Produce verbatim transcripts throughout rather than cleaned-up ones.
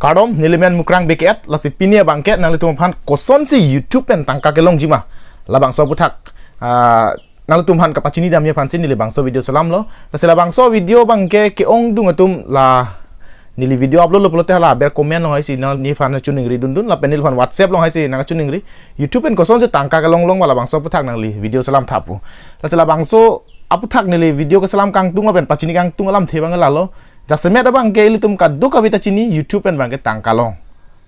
Kardom, neli men Mukrang Bey Khet, lasi pini abangke nanglitum aphan kosonsi YouTube pen tangka kelongji ma, labangso aputhak, ah, nanglitum aphan kapachini damji aphansi neli bangso video selamlo. Lasi labangso video abangke ke-ongdung atum la neli video upload lo pulote hala aber comment along haisi nangli aphan choningri dundun, lapen neliphan WhatsApp along haisi nangchiningri. YouTube pen kosonsi tangka kelong long ma labangso aputhak nangli video selam tha pu. Lasi labangso aputhak neli video keselam kangtung lapen pachini kangtung alamthe abang lalo. Jasemet abangke ilitum kadokave ta chini YouTube pen abangke tangka long.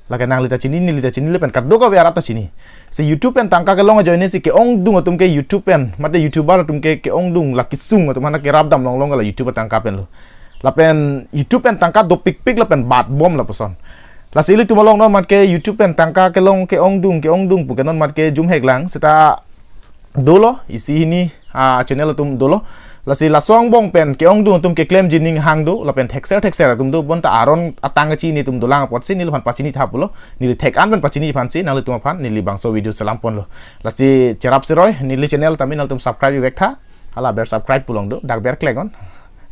Lake nangli ta chini, neli ta chini, lapen kadokave arat ta chini. Si YouTube pen tangka kelong ajoine si ke-ongdung atum ke YouTube pen, mate YouTuber atum ke ke-ongdung la kesung atum aphan kerap dam longlong la YouTube tangka pen lo. Lapen YouTube pen tangka dopikpik lapen bat bom lapuson. Lasi ilitum along non mat ke YouTube pen tangka kelong ke-ongdung, ke-ongdung pu ke non mat ke jumhek lang, seta dolo, isi hini, ah, channel atum dolo. Lasi laso angbong pen ke-ongdung atum keklemji ning hang do, lapen thekser thekser atum do, bonta aron atang kachi nelitum dolang apotsi neliphan pachini tha pulo, neli thek-an pen pachini aphansi nanglitum aphan neli bangso video selam ponlo. Lasi cherap seroi, neli channel tame nanglitum subscribe vek tha, hala aber subscribe pu long do, dak ber klek on.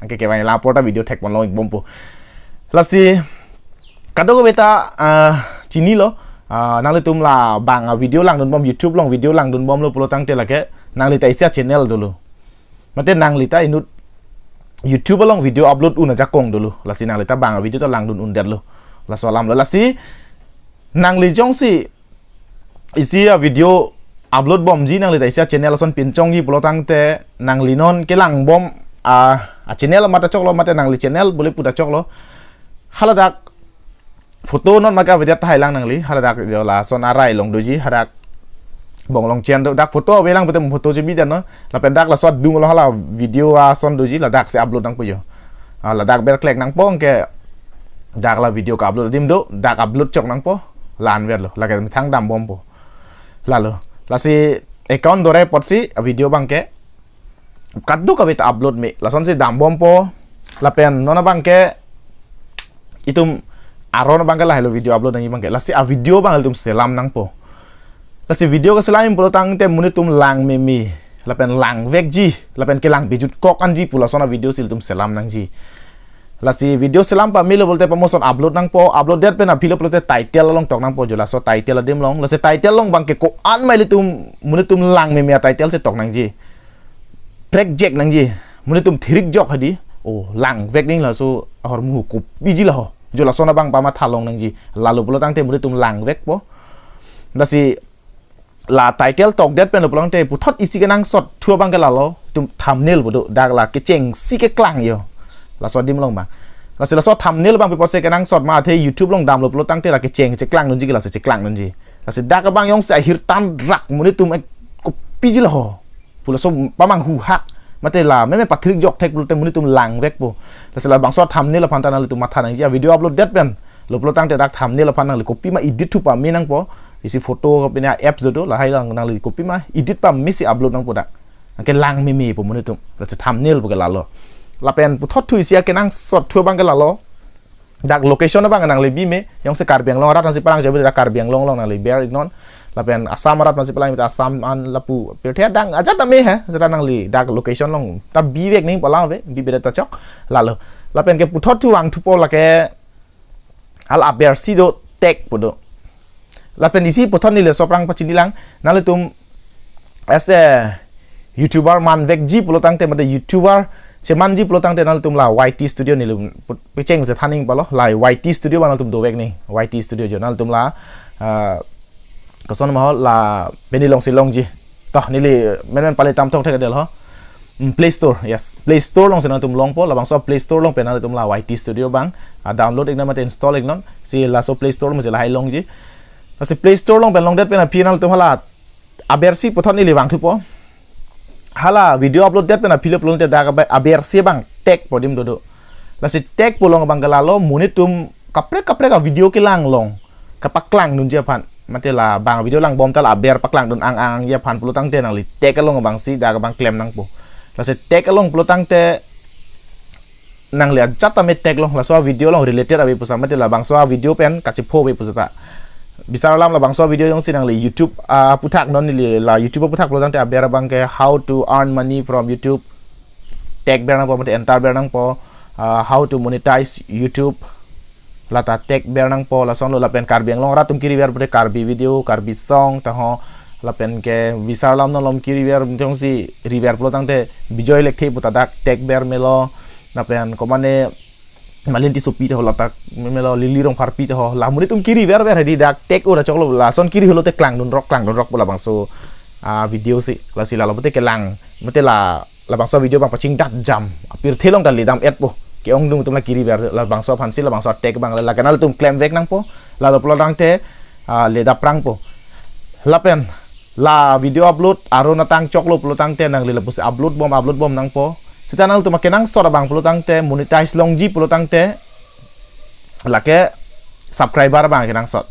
Anke kevang la apor ta video thek pon long ik bom pu. Lasi kadokave ta, ah, chinilo, ah, nanglitum la bang, ah, video langdun bom, YouTube along video langdun bomlo pulo tangte lake nangli ta isi a-channel dolo. Mate nangli ta inut YouTube along video upload un ajakong dolo. Lasi nangli ta bang, ah, video ta langdun undetlo. Laso alamlo. Lasi nangli jongsi isi a-video upload bomji, nangli ta isi a-channel ason pinchongji pulo tangte nangli non kelang bom, ah, a-channel mate choklo, mate nangli channel bole pu ta choklo. Haladak photo non maka video tahai lang nangli, haladak jo lason arai long doji, hadak bong long chen do, dak photo ave lang pute photo chebi dan non, lapen dak laso adung lo hala video ason doji, ladak si upload nangpo jo. Ah, ladak ber klek nangpo anke dak la video ka-upload adim do, dak upload chok nangpo, la-an verlo, lake methang dam bompo. Lalo, lasi account dore apotsi video abangke kadokave ta upload me, lasonsi dam bompo, lapen non abangke itum aron abangke lahelo video upload nangji abangke, lasi a-video abang ilitum selam nangpo. Lasi video keselam pulo tangte monit atum lang meme, lapen lang vekji, lapen kelang bijutkok anji pu lason a-video si ilitum selam nangji. Lasi video selam pamelo pulote pamoson upload nangpo, upload det pen aphi lo pulote title along tok nangpo jo, laso title adim long. Lasi title along abangke ko-an ma ilitum, monit atum lang meme a-title si tok nangji. Prek jek nangji. Monit atum thirik jok hadi. Oh, lang vek ning laso ahormu kopiji laho. Jo lason abang pamatha long nangji. Lalo pulo tangte monit atum lang vekpo. Lasi la title tok det pen lo pulo tangte puthot isi kenangsot thu abangke lalo, itum thumbnail pu do, dak la kechengsi keklang jo. Laso adim long abang. Lasi laso thumbnail abang pi apotsi kenangsot ma, athe YouTube along damlo pulo tangte la kecheng cheklang dunji ke lasi cheklang dunji. Lasi dak abang jongsi ahirtan rak monit atum ek kopiji laho pu laso pamanghu hak, mate la meme pathirik jok thek pulote monit atum lang vekpo. Lasi labangso thumbnail aphan ta nanglitum matha nangji, a-video upload det pen lo pulo tangte dak thumbnail aphan nangli kopima edit thu pame nangpo. Isi photo pine apps jo do, lahai lang nangli kopima edit pamesi upload nangpo dak. Anke lang memepo monit atum. Lasi thumbnail pu ke lalo. Lapen puthot thu isi akenangsot thu abangke lalo. Dak location abang nangli bi me, jongsi Karbi Anglong arat nangsi palang jo dak Karbi Anglong along nangli ber ik non. Lapen Assam arat nangsi palang, Assam an lapu pirthe adang ajat ta me he, seta nangli dak location along ta bi vek ning palang ave, bibe det ta chok. Lalo. Lapen ke puthot thu vangthupo lake hala abersi do, tag pu do. Lapen isi puthot neli laso aphrang pachini lang, nanglitum as a YouTuber man vekji pulo tangte, mate YouTuber chemanji pulo tangte nanglitum la Y T Studio neli put-, pecheng si thaning palo, la Y T Studio abang nanglitum dovek ning, Y T Studio jo nanglitum la, ah, koson ma ho la pini longsi longji. Toh neli menmen pali tam thok thek adel ho. Hmm, Play Store, yes. Play Store alongsi nanglitum longpo, labangso Play Store along pen nanglitum la Y T Studio abang, ah, download ik non mate install ik non. Si laso Play Store alongsi lahai longji. Lasi Play Store along pen long det pen aphi nanglitum hala abersi puthot neli vangthupo. Hala video upload det pen aphi lo pulote dak abe-, abersi abang tag pu adim dodo. Lasi tag pu along abangke lalo monit atum kaprek kaprek a-video kelang long, kapaklang dunji aphan. Mate la bang video lang bom ta la aber paklang dun ang ang ji aphan pulo tangte nangli tag along abangsi dak abang klem nangpo. Lasi tag along pulo tangte nangli ajat ta me tag long, laso video along related ave pusa, mate labangso video pen kachepho ave pusa ta. Bisar alam labangso video jongsi nangli YouTube, ah, aputhak non neli la YouTube aputhak pulo tangte aber abangke how to earn money from YouTube. Tag ber nangpo, mate enter ber nangpo, ah, how to monetize YouTube. lata tag ber nangpo, lasonlo. Lapen Karbi Anglong arat atum kiriver pute Karbi video, Karbi song taho, lapen ke Bisar Lam Nolom kiriver jongsi river pulo tangte Bijoy Lekthe puta dak tag ber melo, lapen komane Malin Tissopi taho, ladak melo Lily Rongpharpi taho, la monit atum kiriver ver hedi dak tag ura choklo, lason kiri holo te klangdunrok, klangdunrokpo labangso, ah, video si, lasi lalo pute kelang, mate la labangso video abang pachingdat jam, apirthe along ta ledam-etpo. Ke-ongdung atum la kiriver, labangso aphansi labangso tag abang, la kenal atum klemvek nangpo, lalo pulo tangte, ah, leda prangpo. Lapen la video upload aron atang choklo pulo tangte nangli lapusi upload bom, upload bom nangpo. Seta nangtum akenangsot abang pulo tangte, monetize longji pulo tangte, lake subscriber abang kenangsot.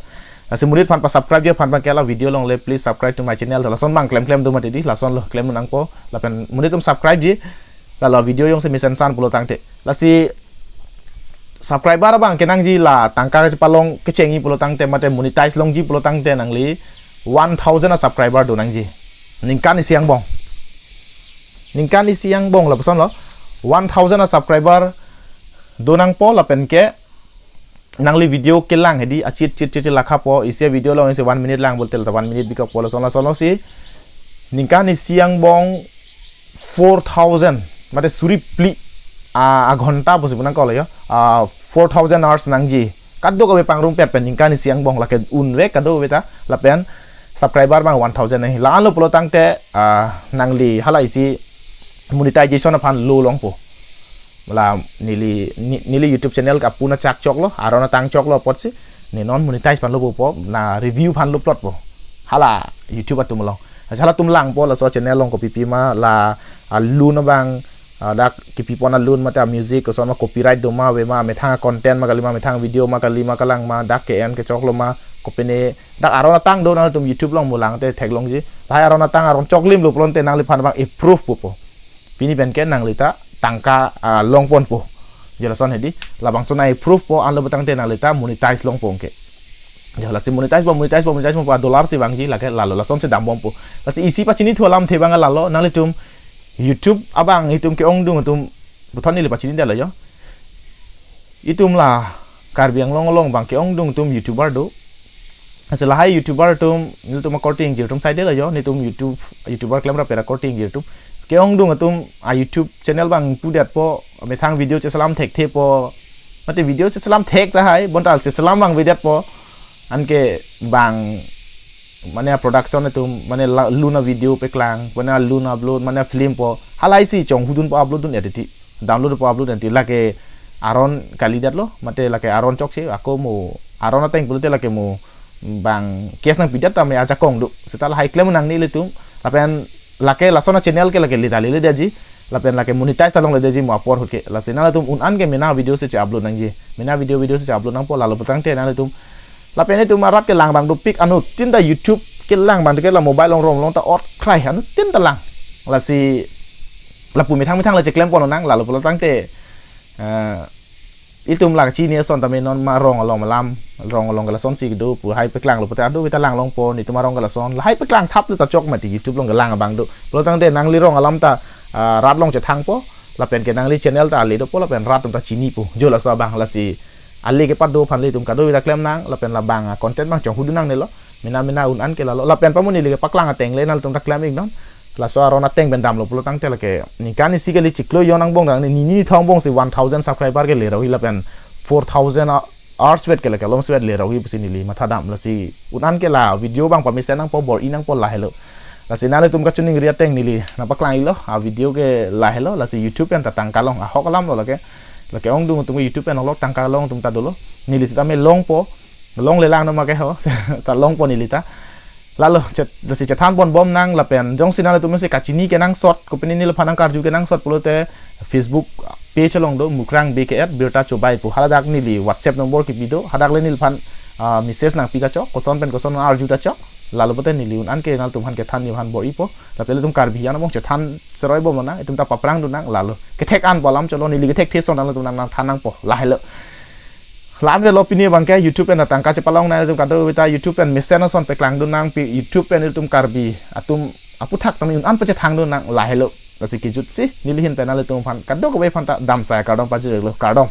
Lasi monit aphan pasubscribe ji aphan abang ke la video along le, please subscribe to my channel. Lason abang klemklem do mati di, lasonlo, klem nangpo. Lapen monit atum subscribe ji, lalo video jongsi mesen san pulo tangte. Lasi subscriber abang kenangji, la tangka kachepalong kechengji pulo tangte mate monetize longji pulo tangte nangli one thousand a subscriber do nangji. Ningkan isi angbong. Ningkan isi angbong lapusonlo. One thousand a subscriber do nangpo lapen ke nangli video kelang hedi achit chit chit chit lakhapo, isi video along isi one minute lang pulote la one minute bikokpo, lason lasonlo si ningkan isi angbong four thousand, mate suri phli, ah, a ghonta pusi pu nangkoklo yo, ah, four thousand hours nangji. Kadokave pangrumpet pen ningkan isi angbong, lake unvek kadokave ta, lapen subscriber abang one thousand nangji. La-anlo pulo tangte, ah, nangli hala isi monetization aphan lo longpo. La neli, ni-, neli YouTube channel ke apuna chak choklo, aron atang choklo apotsi, ne non monetize aphan lo pupo, la review aphan lo plotpo. Hala YouTube atum along. Lasi halatum langpo, laso channel along kopipi ma, la, ah, lun abang, ah, dak kipipon alun mate music koson ma, copyright do ma, ave ma, methang content ma kali ma, methang video ma kali ma, kalang ma, dak ke-en kechoklo ma, kopine, dak aron atang do nangtum YouTube along mo lang te theklongji. Lahai aron atang aron choklim lo pulote nangliphan abang approve pupo. Pini pen ke nangli ta tangka, ah, longponpo. Je lason hedi, labangso nang approve po, anlo pulo tangte nangli ta monetize longpo anke. Je lasi monetize po, monetize po, monetize po, dollar si vangji, lake lalo, lasonsi dambompo. Lasi isi pachinithu alamthe abang lalo, nanglitum YouTube abang itum ke-ongdung atum, puthot neli pachinidetlo yo. Itum la Karbi Anglong along abang ke-ongdung atum YouTuber do. Lasi lahai YouTuber atum, nelitum akorte ingjir atum saidelo yo, netum YouTube, YouTuber klemrap era korte ingjir atum. Ke-ongdung atum a YouTube channel abang pudetpo, methang video cheselam thekthepo. Mate video cheselam thek tahai, bonta cheselam abang pudetpo. Anke abang, mane production atum, mane la-, lun a video paklang, mane lun upload, mane film po. Halaisi chonghudunpo, upload dun edit. Download po, upload nanti lake aron kalidetlo, mate lake aron chokche, ako mo aron ateng pulote lake mo abang case nangpidet tame ajakong do. Seta lahai klem nangne ilitum, lapen lake lason a channel ke lake lida lele daji, lapen lake monetize ta longle daji mo apor ahut ke. Lasi nanglitum un-an ke mena video si che-upload nangji. Mena video, video si che-upload nangpo, lalo pulo tangte nanglitum, lapen itum arat kelang abang dopik, anuttin ta YouTube kelang abang ke la mobile along romlong ta ot krai, anuttin ta lang. Lasi lapu methang methang la cheklem pon nang, lalo pulo tangte, eh, itum la chini ason tame non ma rong along alam, rong along ke lasonsi do pu hai paklanglo pulote adu kita lang longpo, netum arong ke lason, lahai paklang thap ta chok mati YouTube along kelang abang do. Pulo tangte nangli rong alam ta, ah, rat along chethangpo, lapen ke nangli channel ta ale dopo, lapen rat atum ta chinipo. Jo laso abang, lasi ale kepado aphan ilitum kadokave ta klem nang, lapen labang a content abang chonghudun nangnelo. Mena mena un-an ke lalo. Lapen pamo neli kepaklang ateng le nanglitum ta klem iknon. Laso aron ateng pen damlo pulo tangte lake ningkan isi kali chiklo jon angbong dang, ni ni thom angbong si one thousand subscriber ke leroi lapen four thousand hours vet ke lake lom svet leroi pusi neli matha dam. Lasi un-an ke la video abang pamesen nangpo, bor-i nangpo, lahelo. Lasi nanglitum kachiningri ateng neli nangpaklang iklo, a video ke lahelo. Lasi YouTube pen ta tangka long, ahok alamlo lake. Lake ongdung atum YouTube pen onglo, tangka long atum ta dolo. Neli sitame longpo, longle lang no ma ke ho, ta longpo neli ta. Lalo, chet-, lasi chethan ponbom nang lapen jongsi nanglitum si kachini kenangsot, kopine neliphan nangkarju kenangsot pulote Facebook page along do, Mukrang Bey ke at Birta Chobai pu. Haladak neli WhatsApp number kipi do, hadak le neliphan, ah, message nangpi kachok, koson pen koson arju ta chok. Lalo pulote neli un-an ke nanglitum aphan kethan, neliphan bor-ipo. Lapen ilitum Karbi angbong chethan seroi bomlo nang, itum ta paprang dun nang, lalo kethek an pu alam cholo, neli kethek the ason nanglitum nang, nangthan nangpo, lahelo. La-an avelo, pini abang ke YouTube pen tangka chepalong nang, itum kadokave ta YouTube pen mesen ason paklangdun nang, pi YouTube pen itum Karbi atum aphuthak tame un-an pachethangdun nang, lahelo. Lasi kejutsi neli ahin pen nanglitum aphan kadokave aphan ta damsai kardom pajirlo, kardom.